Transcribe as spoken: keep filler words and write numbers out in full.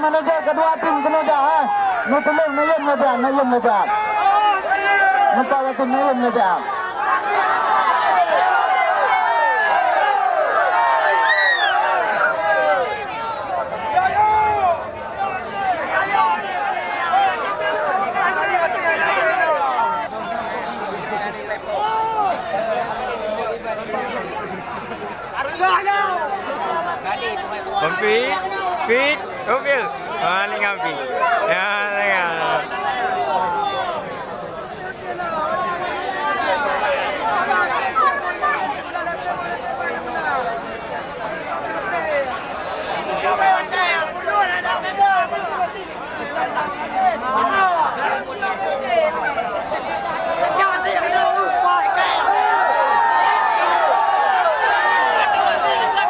Manajer kedua tim keunoe jak, eh. Neutulông, neuyue neujak, neuyue neujak. Neupah watèe neuyue neujak. Pempit, pit, gokil. Ah, ni ngampi. Ya, ya.